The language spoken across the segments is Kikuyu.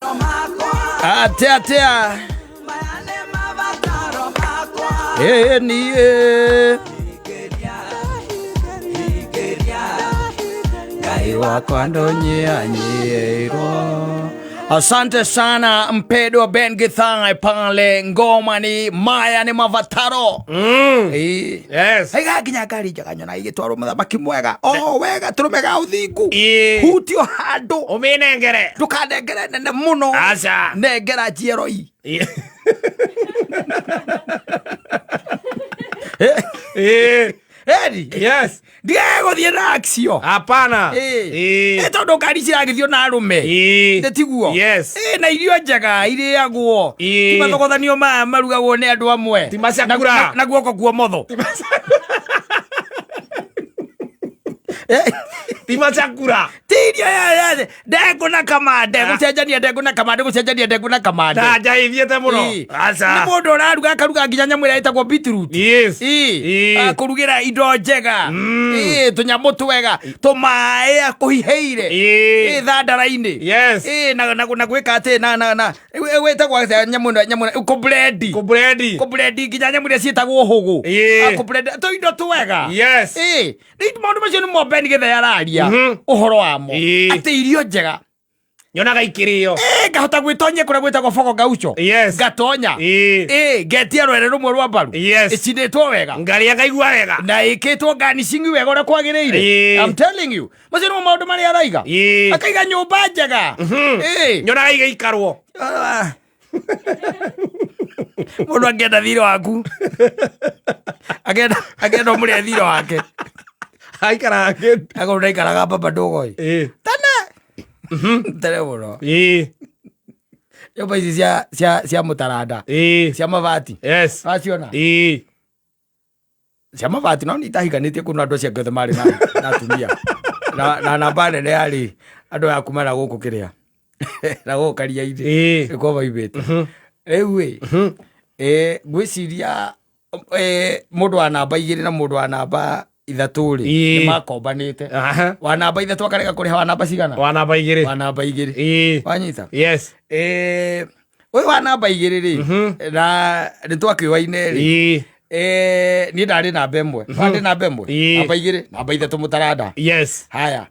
Atia atia. Ĩĩ niĩ Ngai wakwa ndũnyihanyiirwo. Asante sana mpendwa Ben Githae pale, ngoma ni maya ni mavataro. Ĩĩ. Yes. Aiga nginya ngari njega nyona igĩtwarwo mũthamaki mwega o wega tũrũme ga ũthingu Ĩĩ. hutio handũ Ũmĩnengere. ndũkanengere nene mũno Aca. nengera njeroi Ĩĩ. Ĩĩ. eri Yes. ndigage gũthiĩ na acio Hapana. Ĩĩ. Ĩ tondũ ngari ciragĩthio na arũme Ĩĩ. nĩ tiguo Yes. Ĩ, na irio njega irĩagwo Ĩĩ. ti mathogothanio maya marugagwo nĩ andũ amwe Ti macakura. Na guoko kuomotho. Ti macakura. Ti irio ya ndengũ na kamande gũcenjania ndengũ na kamande gũcenjania ndengũ na kamande. Na nja ithiĩte mũno. Ĩĩ. Aca. Nĩ mũndũ ũraruga akaruga nginya nyamũ ĩrĩa ĩtagwo beetroot. Yes. Ĩĩ. Ĩĩ. Akũrugĩra indo njega. Ĩĩ, tũnyamũ twega tũmaĩ akũhihĩire. Ĩĩ. Ĩĩ, thandara-inĩ. Yes. Ĩĩ, na gwĩka atĩ na wĩtagwo atĩa nyamũ ĩno nyamũ ĩno kũblendi. Kũblendi. Kũblendi nginya nyamũ iria ciĩtagwo hũgũ. Ĩĩ. Akũblend tũindo twega. Yes. Ĩĩ. Rĩu maũndũ macio nĩmo Ben Githae araria ũhoro wamo. Ĩĩ. Atĩ irio njega. Nyonaga ikĩrĩo. Ĩĩ, ngahota gwĩtonyia kũrĩa gwĩtagwo Fogo Gaucho. Yes. Ngatonya. Ĩĩ. Ĩĩ, ngetia rwere rũmwe rwa mbaru. Yes. Ĩcinĩtwo wega. Ngarĩa ngaigua wega. Na ĩkĩtwo garnishing wega ũrĩa kwagĩrĩire. Ĩĩ. I'm telling you. Macio nĩmo maũndũ marĩa araiga. Ĩĩ. Akaiga nyũmba njega. Ĩĩ. Nyonaga igĩikarwo. Ah. Mũndũ angĩenda thirĩ waku. Angĩenda angĩenda ũmũrĩhe thirĩ wake. Aikaraga kĩ. Akorwo ndaikaraga mbamba ndũgoi. Ĩĩ. Tene. Tene mũno. Ĩĩ. Nyũmba ici cia cia cia mũtaranda. Ĩĩ. Cia mabati. Yes. Waciona? Ĩĩ. Cia mabati no nitahikanĩtie kuno andũ acio angĩ othe marĩ na atumia. Na namba nene yarĩ andũ aya kuma na gũkũ kĩrĩa. Na gũkũ karia-inĩ. Ĩĩ. Nĩkuo maumĩte. Rĩu ĩ, ĩ, ngwĩciria ĩ, mũndũ wa namba 2 na mũndũ wa namba 3 rĩ, Ĩĩ. nĩ makombanĩte. Aha. Wa namba 3 akarega kũrĩha wa namba cigana? Wa namba 2. Wa namba 2. Ĩĩ. Wanyita? Yes. Ĩ, ũyũ wa namba 2 rĩ, na nĩ twakĩũaine rĩ, Ĩĩ. ĩ, niĩ ndarĩ namba 1. Warĩ namba 1? Ĩĩ. Namba 2, namba 3 mũtaranda. Yes. Haya.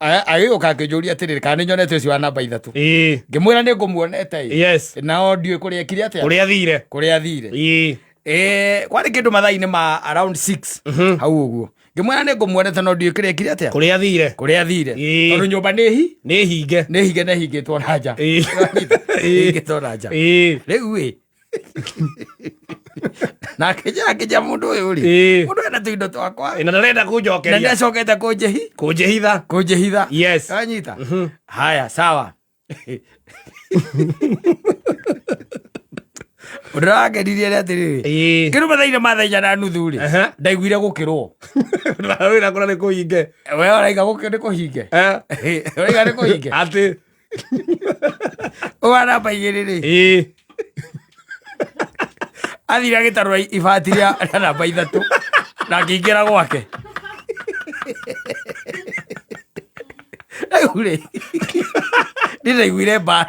Agĩũka akĩnjũria atĩrĩrĩ, kana nĩ nyonete ũcio wa namba 3. Ĩĩ. Ngĩmwĩra nĩ ngũmuonete ĩ. Yes. Nao ndiũĩ kũrĩa ekire atĩa? Kũrĩa athire. Kũrĩa athire. Ĩĩ. Ĩ, kwarĩ kĩndũ mathaa-inĩ ma around 6 hau ũguo. Ngĩmwĩra nĩ ngũmuonete no ndiũĩ kũrĩa ekire atĩa? Kũrĩa athire. Kũrĩa athire. Ĩĩ. Tondũ nyũmba nĩ hi? Nĩ hinge. Nĩ hinge na ĩhingĩtwo na nja. Ĩĩ. Ĩhingĩtwo na nja. Ĩĩ. Rĩu ĩ. Na akĩnjĩra akĩnjĩra mũndũ ũyũ rĩ. Ĩĩ. Mũndũ ena tũindo twakwa. Na ndarenda Na kũnjokeria. nĩacokete kũnjĩhi. Kũnjĩhitha. Kũnjĩhitha. Yes. Wanyita? Haya, sawa. Ũndũ ũrĩa wangenirie nĩ atĩrĩrĩ. Ĩĩ. Kĩrũ mathaa-inĩ ma thaa 4:30 rĩ. Aha. Ndaiguire gũkĩrwo. Wĩra kũrĩa nĩ kũhinge. We ũraiga gũkĩ nĩ kũhinge. Eh. Ũraiga nĩ kũhinge. Atĩ. Ũyũ wa namba 2 rĩ. Ĩĩ. Athire agĩtarũra ibati rĩa namba 3 na akĩingĩra gwake. Rĩu rĩ, niĩ ndaiguire mbara.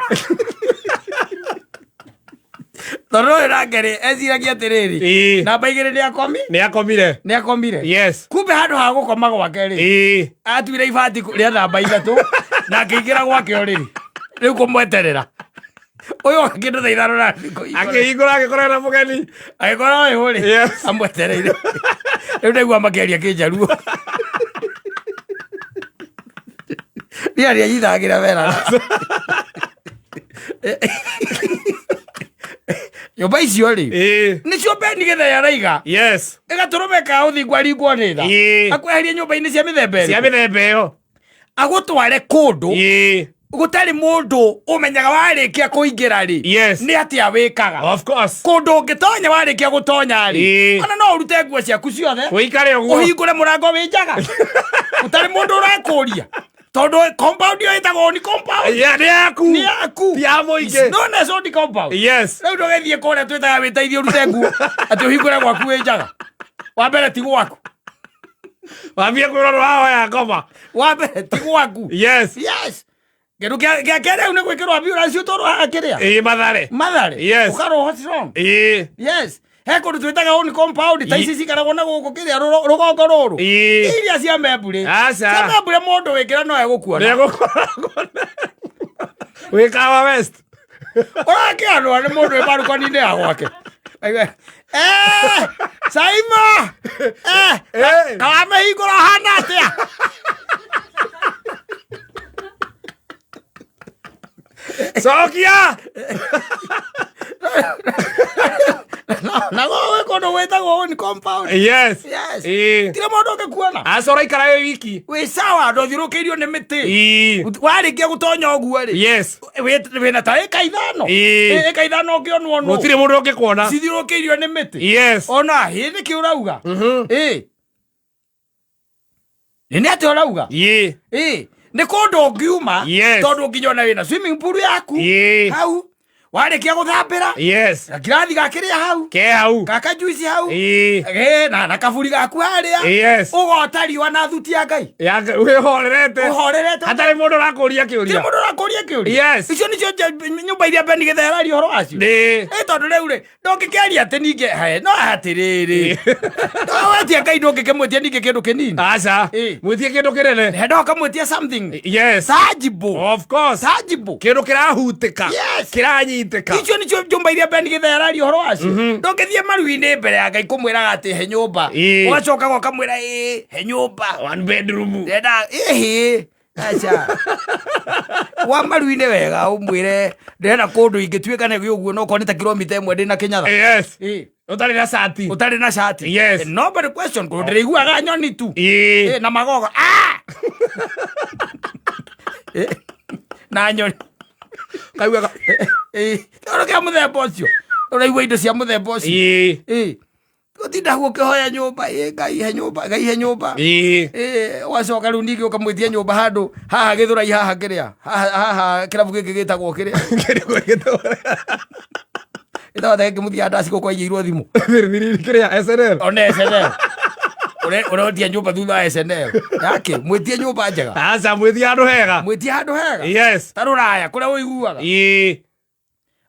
Tondũ ũyũ nake rĩ, eciragia atĩrĩrĩ, Ĩĩ. namba 2 nĩ akomi? Nĩ akomire. Nĩ akomire. Yes. Kumbe handũ ha gũkoma gwake rĩ, Ĩĩ. atuire ibati rĩa namba 3 na akĩingĩra gwake ũrĩrĩ. Rĩu kũmweterera. Ũyũ akĩndũ thaa 5 na thikũ igĩrĩ. Akĩhingũra agĩkora na mũgeni. Agĩkora ũyũ rĩ, Yes. amwetereire. Rĩu ndaigua makĩaria kĩnjaruo. Niĩ arĩa nyitagĩra wera. Nyũmba icio rĩ, Ĩĩ. nĩcio Ben Githae araiga. Yes. Ĩgatũrũme ka ũthingu aringwo nĩ tha. Ĩĩ. Akweherie nyũmba-inĩ cia mĩthemba Cia ĩrĩkũ. mĩthemba ĩyo. Agũtware kũndũ Ĩĩ. gũtarĩ mũndũ ũmenyaga warĩkia kũingĩra rĩ. Yes. Nĩ atĩa wĩkaga. Of course. Kũndũ ũngĩtonya warĩkia gũtonya rĩ. Ĩĩ. Ona no ũrute nguo ciaku ciothe. Ũikare ũguo. Ũhingũre mũrango wĩ njaga. Gũtarĩ mũndũ ũrakũria. Tondũ compound ĩyo ĩtagwo ni compound. Yeah, nĩ yaku. Nĩ yaku. Ti ya mũingĩ. It's known as own compound. Yes. Rĩu ndũgĩthiĩ kũrĩa twĩtaga wĩteithie ũrute nguo atĩ ũhingũre gwaku wĩ njaga. Wa mbere ti gwaku. Wambie kwĩrwo nĩ wahoya ngoma. Wa mbere ti gwaku. Yes. Yes. Kĩndũ gĩa kerĩ hau nĩ gwĩkĩrwo ambulance ũtwarwo haha kĩrĩa Ĩĩ, Mathare. Mathare. Yes. Ũkarwo strong. Ĩĩ. Yes, he kũndũ twĩtaga own compound ta ici cikaragwo na gũkũ kĩrĩa rũgongo rũrũ. Ĩĩ. Iria cia membure. Aca. Cia membure mũndũ wĩkĩra no egũkuona. Nĩegũkoragwo wĩ Kahawa West. Ũrakĩanwo nĩ mũndũ wĩ barukoni-inĩ ya gwake. Aigue, "Eh, Saima! Eh, Eh. kawamĩhingũra hana atĩa?" Cokia. Na gũkũ gwĩ kũndũ gwĩtagwo own compound. Yes. Yes. Ĩĩ. Tirĩ mũndũ ũngĩkuona. Aca, ũraikara wĩ wiki. Wĩ sawa, ndũthiũrũkĩirio nĩ mĩtĩ. Ĩĩ. Warĩkia gũtonya ũguo rĩ, Yes. wĩna ta ĩka 5. Ĩĩ. Ĩka 5 ũngĩonwo nũ. Gũtirĩ mũndũ ũngĩkuona. Cithiũrũkĩirio nĩ mĩtĩ. Yes. Ona hĩ nĩkĩ ũrauga? Ĩĩ. Nĩ atĩa ũrauga? Ĩĩ. Ĩĩ. Nĩ kũndũ ũngiuma Yes. tondũ nginya ona wĩna swimming pool yaku Ĩĩ. hau warĩkia gũthambĩra, Yes. gakirathi gakĩrĩa hau, Ke hau. gaka juice hau. Ĩĩ. Ĩ, na kaburi gaku harĩa. Yes. Ũgota riũa na thuti ya Ngai. Ya wĩhorerete. Ũhorerete. Hatarĩ mũndũ ũrakũria Tirĩ kĩũria. mũndũ ũrakũria kĩũria. Yes. Icio nĩcio nyũmba iria Ben Githae araria ũhoro wacio. Ĩĩ. Ĩ, tondũ rĩu rĩ, ndũngĩkĩaria atĩ ningĩ he no atĩrĩrĩ, wetia Ngai ndũngĩkĩmwĩtia ningĩ kĩndũ kĩnini. Aca. Ĩĩ. Mwĩtie kĩndũ kĩnene. He ndokamwĩtia something Yes. tangible. Of course. Tangible. Kĩndũ kĩrahutĩka. Yes. Kĩranyitĩka. Icio nĩcio nyũmba iria Ben Githae araria ũhoro wacio. Ndũngĩthiĩ maru-inĩ mbere ya Ngai kũmwĩraga atĩ he nyũmba, Ĩĩ. ũgacoka ũkamwĩra ĩĩ he nyũmba. One bedroom. Ndĩrenda ĩhĩ aca wa maru-inĩ wega ũmwĩre ndĩrenda kũndũ ingĩtuĩka nĩ ũguo no korwo nĩ ta kilomita 1 ndĩna Kĩnyatha. Yes. Ĩĩ. Ũtarĩ na cati. Ũtarĩ na cati. Yes. Nobody question, kũndũ ndĩrĩiguaga nyoni tu. Ĩĩ. Ĩ, na magogo. Ah! Ĩ, na nyoni. Kaiguaga. Ĩ, kĩndũ kĩa mũthemba ũcio, ũraigua indo cia mũthemba ũcio. Ĩĩ. Ĩ, ũtinda hau ũkĩhoya nyũmba, ĩ Ngai he nyũmba, Ngai he nyũmba. Ĩĩ. Ĩ, ũgacoka rĩu ningĩ ũkamwĩtia nyũmba handũ haha Gĩthũrai, haha kĩrĩa, haha kĩrabu gĩkĩ gĩtagwo kĩrĩa. Kĩrĩa gĩtagwo. Gĩtagwo ta gĩkĩ mũthia ndaci gũkũ aigĩirwo thimũ. Thiri kĩrĩa SNL. One SNL. Ũretia nyũmba thutha wa SNL yake, mwĩtie nyũmba njega. Aca, mwĩtie handũ hega. Mwĩtie handũ hega. Yes. Ta rũraya kũrĩa ũiguaga. Ĩĩ.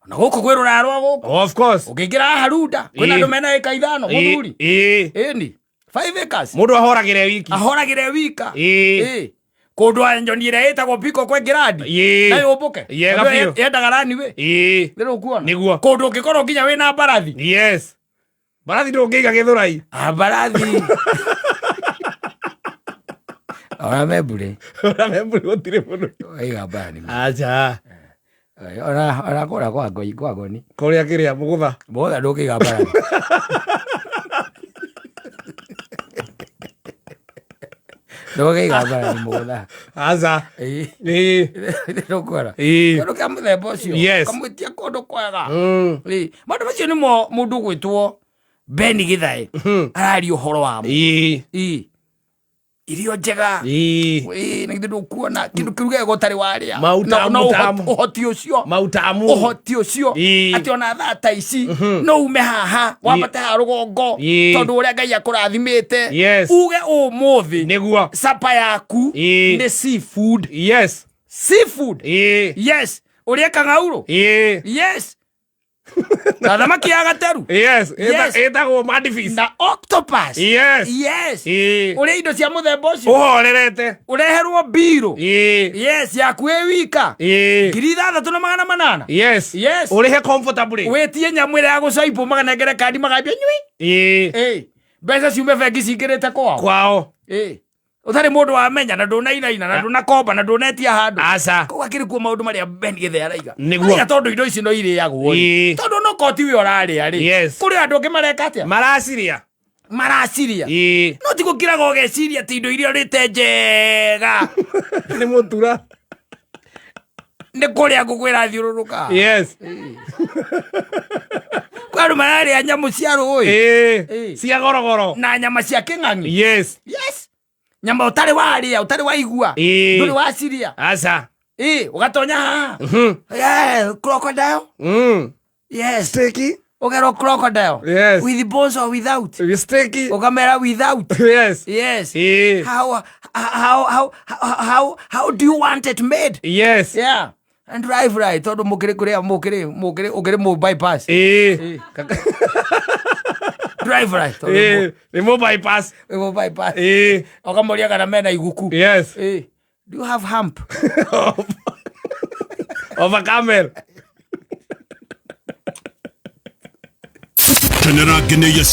Na gũkũ kwĩ rũraya rwa gũkũ. Of course. Ũngĩingĩra haha Runda kwĩna Ĩĩ. andũ mena ĩka 5 mũthuri. Ĩĩ. Ĩni 5 acres. Mũndũ ahoragĩre wiki. Ahoragĩre wika. Ĩĩ. Ĩĩ. Kũndũ a nyoni ĩrĩa ĩtagwo piko kwengĩrandi Ĩĩ. na yũmbũke. Yega Tondũ biũ. yendaga rani wĩ. Ĩĩ. Nĩ ũkuona Nĩguo. kũndũ ũngĩkorwo nginya wĩna mbarathi. Yes. Mbarathi ndũngĩiga Gĩthũrai. Ah, mbarathi ona membure. Ona membure gũtirĩ mũndũ. Waiga mbarathi. Aca. Ona kũrĩa kwa ngoi kwa ngoni. Kũrĩa kĩrĩa mũgũtha. Mũgũtha ndũngĩiga mbarathi. Ndũngĩiga mbarathi mũgũtha. Aca. Ĩĩ. Ĩĩ. Nĩũkuona Ĩĩ. kĩndũ kĩa mũthemba ũcio. Yes. Ũkamwĩtia kũndũ kwega. Ĩĩ. Maũndũ macio nĩmo mũndũ ũgwĩtwo Ben Githae araria ũhoro wamo. Ĩĩ. Ĩĩ. Irio njega. Ĩĩ. Ĩĩ, na githĩ ndũkuona kĩndũ kĩu gego ũtarĩ warĩa. Mautamu No tamu. ũhoti ũcio. Mautamu. Ũhoti ũcio. Ĩĩ. Atĩ ona thaa ta ici no ume haha wambate haha rũgongo Ĩĩ. tondũ ũrĩa Ngai akũrathimĩte. Yes. Uge ũmũthĩ Nĩguo. capa yaku Ĩĩ. nĩ seafood. Yes. Seafood. Ĩĩ. Yes. Ũrĩa kang'aurũ. Ĩĩ. Yes. Na thamaki ya gateru. Yes. Yes. Ĩtagwo madfish. Na octopus. Yes. Yes. Ĩĩ. Ũrĩa indo cia mũthemba ũcio. Ũhorerete. Ũreherwo mbirũ. Ĩĩ. Yes, yaku ĩ wika. Ĩĩ. 6800. Yes. Yes. Ũrĩhe comfortably. Wĩtie nyamũ ĩrĩa ya gũcaibwo maganengere kandi magambia nyui. Ĩĩ. Ĩĩ. Mbeca ciume bengi cingĩrĩte kwao. Kwao. Ĩĩ. Ũtarĩ mũndũ wamenya na ndũnainaina na ndũnakomba na ndũnetia handũ. Aca. Kũu akĩrĩ kuo maũndũ marĩa Ben Githae araiga. Nĩguo. Araiga tondũ indo ici no irĩagwo rĩ. Ĩĩ. Tondũ no koti we ũrarĩa rĩ. Yes. Kũrĩ andũ angĩ mareka atĩa? Maraciria. Maraciria. Ĩĩ. No ti gũkiraga ũgeciria atĩ indo iria ũrĩte njega Nĩ mũtura. Nĩ kũrĩa ngũkũ ĩrathiũrũrũka. Yes. Kwĩ andũ mararĩa nyamũ cia rũĩ. Ĩĩ. Ĩĩ. Cia gorogoro. Na nyama cia kĩng'ang'i. Yes. Yes. Nyama ũtarĩ warĩa, ũtarĩ waigua. Ĩĩ. Ndũrĩ waciria. Aca. Ĩĩ, ũgatonya haha. Yeah, crocodile. Yes. Steki. Ũkerwo crocodile. Yes. With bones or without? Steak. Ũkamera without. Yes. Yes. Ĩĩ. How do you want it made? Yes. Yeah. And drive right tondũ mũkĩrĩ kũrĩa mũkĩrĩ mũkĩrĩ ũkĩrĩ mũ bypass. Ĩĩ. Drive right tondũ Ĩĩ. Nĩ mũ bypass. mũ bypass. Ĩĩ. Ũkamũria kana mena iguku. Yes. Ĩĩ. Do you have hump? Of a camel. Kenera ngeneia.